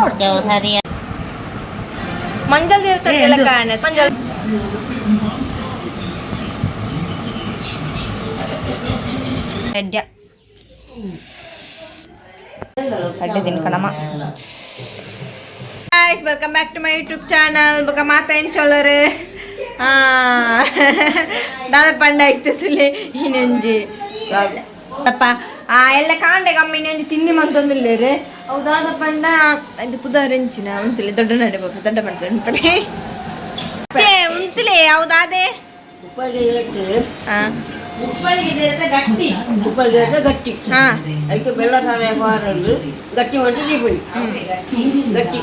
ಹೊಡ್ತೇವೆ ಸರಿ. ಮಂಜಲ್ ತಡ್ಡಿಲಕ್ಕ ಮಂಜಲ್. ಅಡ್ಡ ಅಡ್ಡ ತಿನ್ಕಣಮ್ಮ. Guys, welcome back to my YouTube channel. ಬೊಕ ಮಾತ ಎಂಚೊಲ್ಲರು ದಾದ ಪಂಡ ಇತ್ತು ಸುಲೆ ಇನ್ನೊಂಜಿ ತಪ್ಪ ಆ ಎಲ್ಲ ಕಾಂಡೆ ಕಮ್ಮಿ ಇನ್ನೊಂಜಿ ತಿನ್ನಿ ಮಂತೊಂದುಲ್ಲೇರು. ಅವು ದಾದ ಪಂಡ ಇದು ಪುದಾರ್ ಎಂಚಿನ ಉಂತುಲೆ ದೊಡ್ಡ ನಡೆ ಬೊಕ ದೊಡ್ಡ ಪಂಡ ಉಂತಲೆ ಉಂತುಲೆ ಹೌದಾದೆ. ಹಾ. ಗಟ್ಟಿ, ಉಪ್ಪಳಿಗೆ ಗಟ್ಟಿ. ಹಾ. ಅದಕ್ಕೆ ಬೆಲ್ಲ ಸಾರೆ ಬಾರದು ಗಟ್ಟಿ ಮಾಡಿ ದೀಪಳಿ ಗಟ್ಟಿ.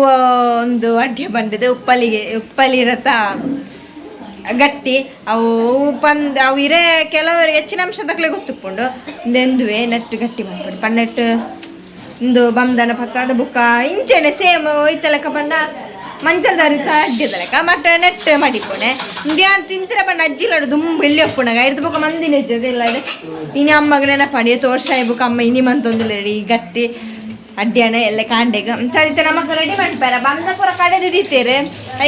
ಒಂದು ಅಡ್ಡೆ ಬಂದಿದೆ ಉಪ್ಪಲಿಗೆ ಉಪ್ಪಲಿರತ ಗಟ್ಟಿ. ಅವು ಪಂದ್ ಅವು ಇರೇ ಕೆಲವರು ಹೆಚ್ಚಿನ ಅಂಶ ತಕ್ಲೆ ಗೊತ್ತುಪ್ಪುಂಡು. ನೆಂದುವೆ ನೆಟ್ಟು ಗಟ್ಟಿ ಮಾಡ್ಬಿಡು ಪನ್ನೆಟ್ಟು ಇಂದು ಬಂದನ ಪತ್ತಾದ ಬುಕ್ಕ ಇಂಚೆನೆ ಸೇಮ್ ಇತ್ತಲಕ ಪಂಡ ಮಂಚಲ್ದಾರಿತ ಅಡ್ಡಿದಲಕ ಮಟ್ಟ ನೆಟ್ ಮಡಿಪುಣೆ. ಇಂದ್ಯಾನ್ ತಿಂತಿರ ಪಂಡ ಅಜ್ಜಿಲಾಡು ದುಂಬು ಎಲ್ಲಿ ಒಪ್ಪುಣಗ ಇರ್ದು ಬೊಕ ಮಂದಿನ ಇಲ್ಲ. ಇನಿ ಅಮ್ಮಗ ನೆನಪಡಿ ತೋರ್ಷ ಬುಕ್ಕ ಅಮ್ಮ ಇನಿ ಮಂತೊಂದುಲ್ಲ ಈ ಗಟ್ಟಿ ಅಡ್ಡಿಯಾನ ಎಲ್ಲ ಕಾಂಡೆಗ್ ಚಲಿತ ನಮಕ್ ರೆಡಿ ಮನ್ಪೆರ ಬಂದ ಪೂರ ಕಡೆದು ದೀತೇರೆ.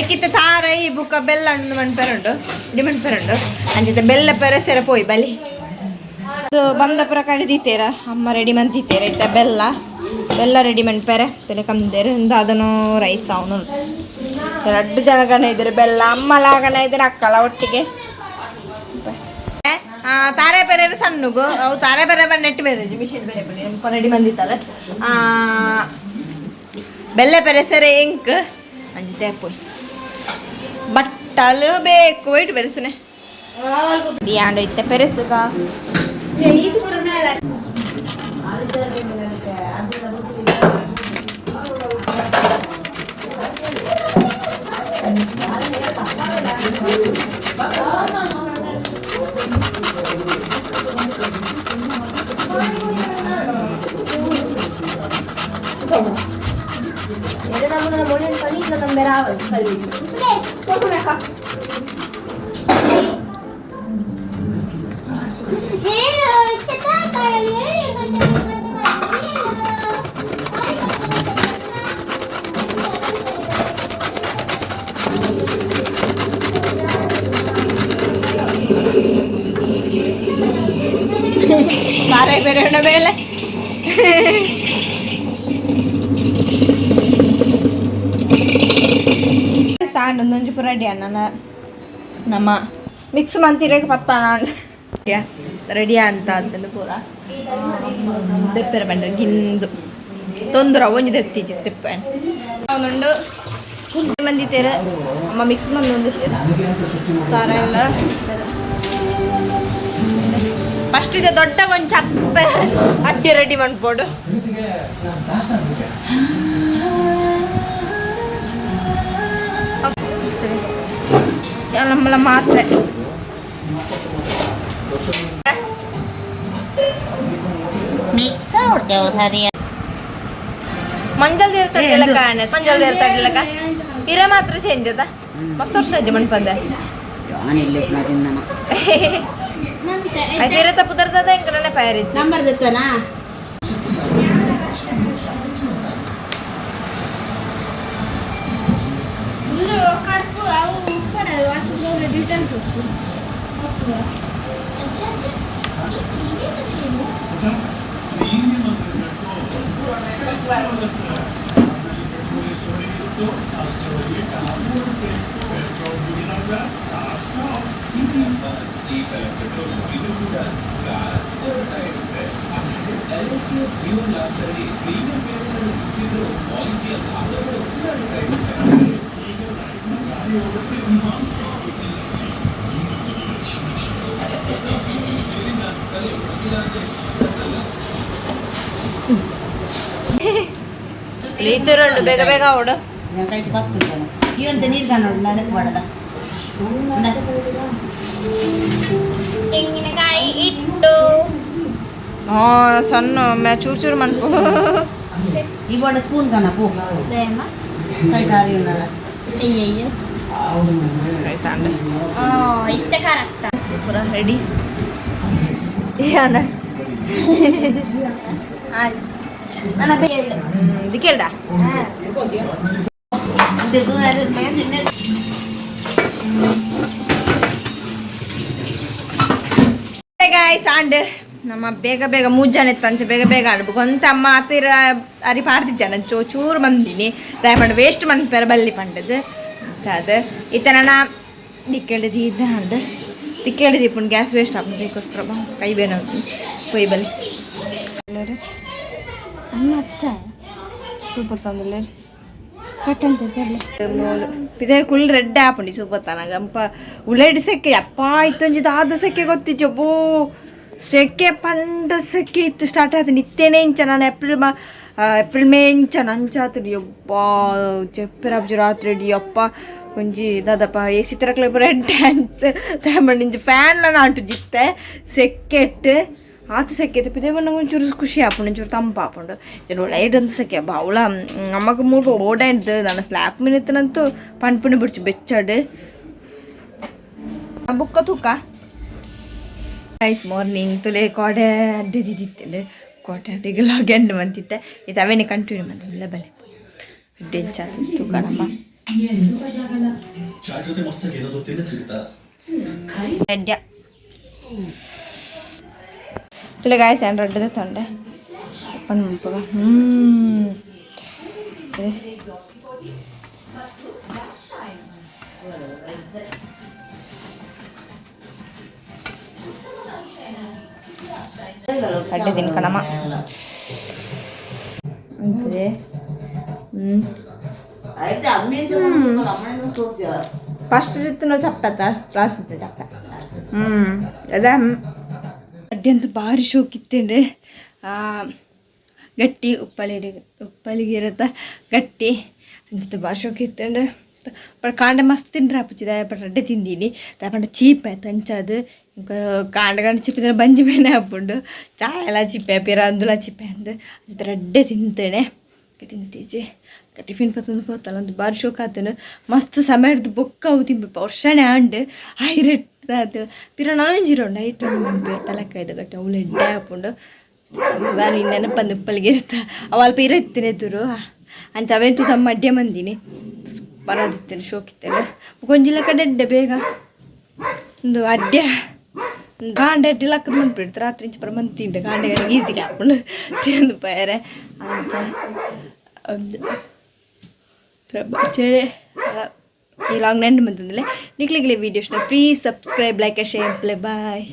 ಐಕಿತ್ತ ತಾರೈ ಬುಕ್ಕ ಬೆಲ್ಲ ಹಣ್ಣು ಮನ್ಪೆರುಂಡು ರೆಡಿ ಮನ್ಪೆರುಂಡು ಅಂಚಿತ ಬೆಲ್ಲ ಪೆರೆ ಸೆರ ಪೋಯ್ ಬಲಿ ಬಂದ ಪೂರ ಕಡೆ ದೀತೇರ. ಅಮ್ಮ ರೆಡಿ ಮಂತಿತ್ತೇರ ಇತ್ತ ಬೆಲ್ಲ ಬೆಲ್ಲ ರೆಡಿ ಮನ್ಪೆರೆ ತೆನೆ ಕಂದೇರು. ಇಂದ ಅದನ್ನು ರೈಸ್ ಅವನು ಎರಡು ಜನ ಗಣ ಇದ್ದಾರೆ ಬೆಲ್ಲ ಅಮ್ಮಲಾಗಣ ಇದ್ದಾರೆ ಅಕ್ಕಲ ಒಟ್ಟಿಗೆ. ತಾರೆ ಬೇರೆ ಸಣ್ಣಗು ಅವು ತಾರೆ ಬೇರೆ ಬಂದು ನೆಟ್ಟು ಬೇರೆ ಮಿಷಿನ್ ಬೇರೆ ಬೇರೆ ರೆಡಿ ಬಂದಿತ್ತಲ್ಲ. ಬೆಲ್ಲ ಪೆರೆ ಸೆರೆ ಎಂಕ್ ಅಂಜಿತೆ ಪೋಯ್ ಬಟ್ಟಲು ಬೇಕು ವೈಟ್ ಬೆರೆಸುನೆ ಡಿಯಾಂಡು ಇತ್ತೆ ಪೆರೆಸುಗ. ತಾರೆ ಬೇರೆ ಮೇಲೆ ಸಾಂಡ್ ಒಂದೊಂಜಿ ಪೂರ ರೆಡಿ ಅಣ್ಣ ನಮ್ಮ ಮಿಕ್ಸ್ ಮಂತಿರಕ್ಕೆ ಪತ್ತಾನ ರೆಡಿ ಅಂತ ಅಂತಂದು ಪೂರ ದೆಪ್ಪೆರ ಬಂಡ ಗಿಂದು ತೊಂದ್ರೆ ಒಂಜಿ ದೆತ್ತೀಜಿ ತೆಪ್ಪೆ ಅವನುಂಡು ಮಂದಿತೇರೆ ಅಮ್ಮ ಮಿಕ್ಸ್ ಮಂದೊಂದು ಖಾರ ಎಲ್ಲ. ಫಸ್ಟ್ ಇದೆ ದೊಡ್ಡ ಒಂದು ಚಪ್ಪೆ ಅಡ್ಡಿ ರೆಡಿ ಮಾಡ್ಬೋದು. ನಮ್ಮಲ್ಲ ಮಾತ್ರೆ. ಮಿಕ್ಸ್ ಹೊಡ್ತೇವೆ ಸರಿ. ಮಂಜಲ್ ನೀರು ತಡ್ಲಿಲಕ್ಕ ಮಂಜಲ್ ನೀರು ತಡ್ಲಿಲಕ್ಕ ಇರ ಮಾತ್ರ ಚೇಂಜ್ ಅದ. ಮಸ್ತ್ ವರ್ಷ ಅಜ್ಜಿ ಮಣ್ಪಂದೆ. ಆಯ್ತು ಇರ ತಪ್ಪು ತರ್ತದ ಎಂಕಡನೆ ಪಯರಿತ್ತು. ನಂಬರ್ ದತ್ತನಾ? ಇತ್ತರುಂಡು ಬೇಗ ಬೇಗ ಅವಡು. ಇವಂತ ನೀರು ಕಾಣೋಡು ನನಗೆ ಮಾಡದ. ತೆಂಗಿನಕಾಯಿ ಇಟ್ಟು. ಹಾ ಸಣ್ಣ ಮೇ ಚೂರು ಚೂರು ಮನ್ಪು. ಈ ಬೋಡ ಸ್ಪೂನ್ ಕಾಣಪ್ಪು ಕೈಟ್ ಆರಿ ಉನ್ನಲ್ಲ. ಅಯ್ಯಯ್ಯೋ. ಆಯ್ತಾಂಡ. ಇತ್ತ ಕರೆಕ್ಟ್. ಪೂರ ರೆಡಿ. ಯಾನ ನನ್ನ ಬೇಡ. ದಿಕ್ಕೆಲ್ಡ. ಗಾಯ್ಸ್, ಆಂಡ್ ನಮ್ಮ ಬೇಗ ಬೇಗ ಮೂರು ಜನ ಇತ್ತು ಅಂಚ ಬೇಗ ಬೇಗ ಆಂಡ್. ಗೊಂತ ಅಮ್ಮ ಆತಿರ ಅರಿ ಪಾಡ್ದಿಜ್ಜನ ಚೋ ಚೂರು ಬಂದಿನಿ ದಯಪಂಡ ವೇಸ್ಟ್ ಮನ್ಪೆರ ಬಲ್ಲಿ ಪಂಡದು ಅದು ಇತ್ತ ನನ್ನ ದಿಕ್ಕೆಳ್ಳಿ ಇದ್ದ ಅಂಡ್ ದಿಕ್ಕೆಳ್ಳಿ ದೀಪುಂಡು. ಗ್ಯಾಸ್ ವೇಸ್ಟ್ ಆಪುಂಡು, ಕೈ ಬೇನ ಪೊಯ್ ಬಲ್ಲಿ. ಅನ್ನ ಅತ್ತ. ಸೂಪರ್ ತಂದುಲ್ಲೇರ್. ಕಟ್ಟಂತ ಬರಲಿ. ಮೂಲು ಪಿದೆ ಕುಲ್ ರೆಡ್ ಆಪುಂಡು. ಸೂಪರ್ ತಾನಾಗ ಅಂಪ ಉಲೇಡ್ ಸೆಕೆ ಅಪ್ಪ ಇತ್ತೊಂಜಿ ದಾದ ಸೆಕೆ ಗೊತ್ತಿಚ್ಚು. ಬೋ ಸೆಕೆ ಪಂಡ ಸೆಕೆ ಇತ್ತು. ಸ್ಟಾರ್ಟ್ ಆಯ್ತು ನಿತ್ತೇನೆ ಇಂಚ ನಾನು ಏಪ್ರಿಲ್ ಮಾ ಏಪ್ರಿಲ್ ಮೇ ಇಂಚ ನಂಚಾತು. ಯಬ್ಬಾ, ಚೆಪ್ಪೆರಾಬ್ಜಿ ರಾತ್ರಿ ಇಡೀ. ಅಪ್ಪ, ಒಂಜಿ ದಾದಪ್ಪ ಎ ಸಿ ತರಕ್ಲೆ ರೆಡ್ ಅಂತ ಇಂಚ ಫ್ಯಾನ್ಲ ನಾಟು ಜಿತ್ತೆ ಸೆಕೆಟ್ ಆತ ಸೆಕೆ ಪಿದೆ ಬಣ್ಣ. ಒಂಚೂರು ಖುಷಿ ಆಪುಂಡು, ಒಂಚೂರು ತಂಪು ಆಪುಂಡು. ಲೈಟ್ ಅಂತ ಸೆಕೆ ಬಾವುಳ ನಮ್ಮಗ ಮೂರು ಓಡಾಡ್ದು. ನನ್ನ ಸ್ಲ್ಯಾಪ್ ಮಿನಿತ್ತನಂತೂ ಪನ್ಪುಣಿ ಬಿಡ್ಚು ಬೆಚ್ಚಡ್ ಬುಕ್ಕ ತೂಕ. ಆಯ್ತು, ಮಾರ್ನಿಂಗ್ ತುಲೆ ಕೋಡೆ ಅಡ್ಡಿ ದಿದ್ದಿತ್ತಂಡು ಕೋಟೆ ಅಡ್ಡಿಗೆ ಲಾಗ್ ಮಂತಿತ್ತೆ. ಇದು ಅವೇನೆ ಕಂಟಿನ್ಯೂ ಮಂತಿಲ್ಲ. ಬಲೆ ಅಡ್ಡಿ ತೂಕಣಮ್ಮ. ಚಾಟ್ ಜೊತೆ ಮಸ್ತಾಗಿ ಏನಾದ್ರು ತಿನ್ನಕ್ ಸಿಗುತ್ತಾ? ಅಡ್ಡ ತುಲೆ ಗಾಯ್ಸ್, ಆ್ಯಂಡ್ ರಡ್ಡದ ತೊಂಡೆ ಪಣ್ಪುಗ. ಹ್ಞೂ, ಅಡ್ಡೆ ತಿನ್ಕಣಮ್ಮ ಅಂತಿದೆ. ಹ್ಞೂ, ಫಸ್ಟ್ ಇತ್ತು ಚಪ್ಪತ್ತ, ಲಾಸ್ಟ್ ಇತ್ತು ಚಪ್ಪ. ಹ್ಞೂ, ಅದ ಅಡ್ಡಿ ಅಂತೂ ಭಾರಿ ಶೋಕಿತ್ತೇನ್ರಿ. ಗಟ್ಟಿ ಉಪ್ಪಲಿಗೆ ಉಪ್ಪಲಿಗೆ ಇರುತ್ತ ಗಟ್ಟಿ ಅಂತ ಭಾರಿ ಶೋಕಿತ್ತೇನ್ರಿ. ಬಟ್ ಕಾಂಡ ಮಸ್ತ್ ತಿಂಡ್ರೆ ಆಪುಚಿದ. ಬಟ್ ರಡ್ಡೆ ತಿಂದೀನಿ ಪಂಡ ಚೀಪ್ ಆಯ್ತು ಅಂಚದು. ఇంకా ಕಾಂಡ ಕಾಂಡ ಚಿಪ್ಪಿದ್ರೆ ಬಂಜಿ ಬೇನೆ ಆಪುಂಡು. ಚಾಯ್ ಎಲ್ಲ ಚಿಪ್ಪೆ ಪಿರ ಅಂದುಲ ಚಿಪ್ಪೆ ಅಂದು ಅದು ರಡ್ಡೆ ತಿಂತೇನೆ ತಿಂತೀಜಿ. ಟಿಫಿನ್ ಪತ್ತೊಂದು ಪೋತಲ್ಲ ಒಂದು ಬಾರಿ ಶೋಕ್ ಆತನು. ಮಸ್ತ್ ಸಮಯದ ಬೊಕ್ಕ ಅವು ತಿಂಬಿಪ್ಪ ವರ್ಷನೇ ಆಂಡ್ ಐರೆಟ್ ಅದು ಪಿರ ನಾನೊಂಜಿರೋ ನೈಟ್ ಒಂದು ಪೆಲಕ್ಕ ಗಟ್ಟಿ ಅವಳು ಎಡ್ಡೆ ಆಪುಂಡು. ನಾನು ನೆನಪಂದು ಉಪ್ಪಲಿಗೆ ಇರುತ್ತ ಅವು ಅಲ್ಪ ಇರತ್ತೇನೆ ಎದುರು ಅಂಚ ಅವೆಂತೂ ತಮ್ಮ ಅಡ್ಡೆ ಮಂದಿನಿ. ಸೂಪರ್ ಆದಿತ್ತೇನೆ, ಶೋಕಿತ್ತೇನೆ. ಗೊಂಜಿಲ ಕಡೆ ಎಡ್ಡೆ ಬೇಗ ಒಂದು ಅಡ್ಡೆ ಗಾಂಡೆ ಅಡ್ಡಿ ಲಕ್ಕದ ಮಂದ್ಬಿಡ್ತು. ರಾತ್ರಿ ಇಂಚ ಪರ ಮಂದಿ ತಿಂಡೆ ಗಾಂಡೆ ಈಸಿಗೆ ಹಾಕೊಂಡು ತಿಂದು ಪಯರೆ ಅಂಚ ಒಂದು ಈ ಲಾಂಗ್ ನೆಂಟು ಬಂತಂದ್ರೆ ನಿಕ್ಲಿಗ್ಲೆ videos. Please subscribe, like, share, play. Bye.